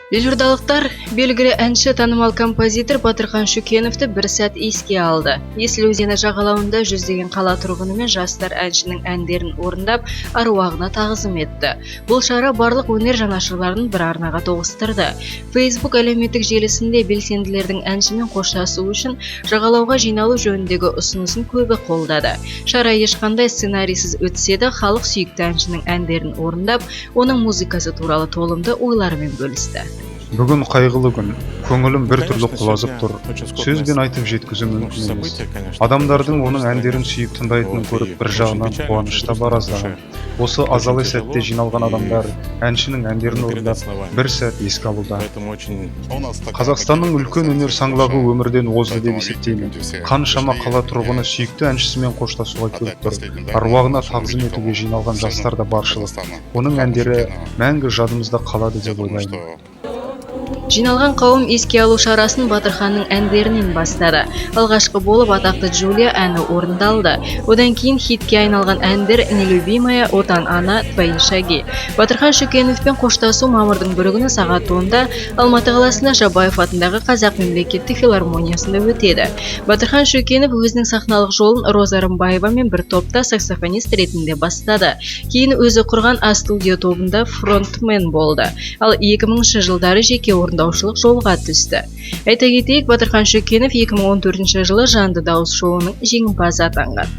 Елордалықтар белгілі әнші, танымал композитор Батырхан Шүкеновті бір сәт еске алды. Есіл өзені жағалауында жүздеген қала тұрғыны мен жастар әншінің әндерін орындап, аруағына тағзым етті. Бұл шара барлық өнер жанашырларын бір арнаға тоғыстырды. Facebook әлеуметтік желісінде белсенділердің әншімен қоштасу үшін жағалауға жиналу жөніндегі ұсынысын көбі қолдады. Шара ешқандай сценарийсіз өтсе де, халық сүйікті әншінің әндерін орындап, оның музыкасы туралы толымды ойларымен бөлісті. Бүгін қайғылы күн. Көңілім бір түрлі құлазып тұр. Сөзбен айтып жеткізу мүмкін емес. Адамдардың оның әндерін сүйіп тыңдайтынын көріп, бір жағынан қуаныш та бар аздаған. Осы азалы сәтте жиналған адамдар әншінің әндерін орындап, бір сәт еске алуда. Қазақстанның үлкен өнер саңлағы өмірден озды деп есептеймін. Қаншама қала тұрғыны сүйікті әншісімен қоштасуға келіп тұр. Аруағына тағзым етуге жиналған жастар да баршылық. Оның әндері мәңгі жадымызда қалады деп ойлаймын. Жиналған қауым еске алу шарасын Батырханның әндерінен бастады. Алғашқы болып атақты «Джулия» әні орындалды. Одан кейін хитке айналған әндер: «Нелюбимая», «Отан ана», «Твои шаги». Батырхан Шүкеновпен қоштасу мамырдың 1 күні сағат 10-да Алматы қаласында, Жабаев атындағы Қазақ мемлекеттік филармониясында өтеді. Батырхан Шүкенов өзінің сахналық жолын Роза Рымбаевамен бір топта саксофонист ретінде бастады. Кейін өзі құрған А студио тобында фронтмен болды. Ал 2000 жылдары жеке орындаушылық жолға түсті. Айта кетейік, Батырхан Шүкенов 2014 жылы «Жанды дауыс» шоуының жеңімпазы атанған.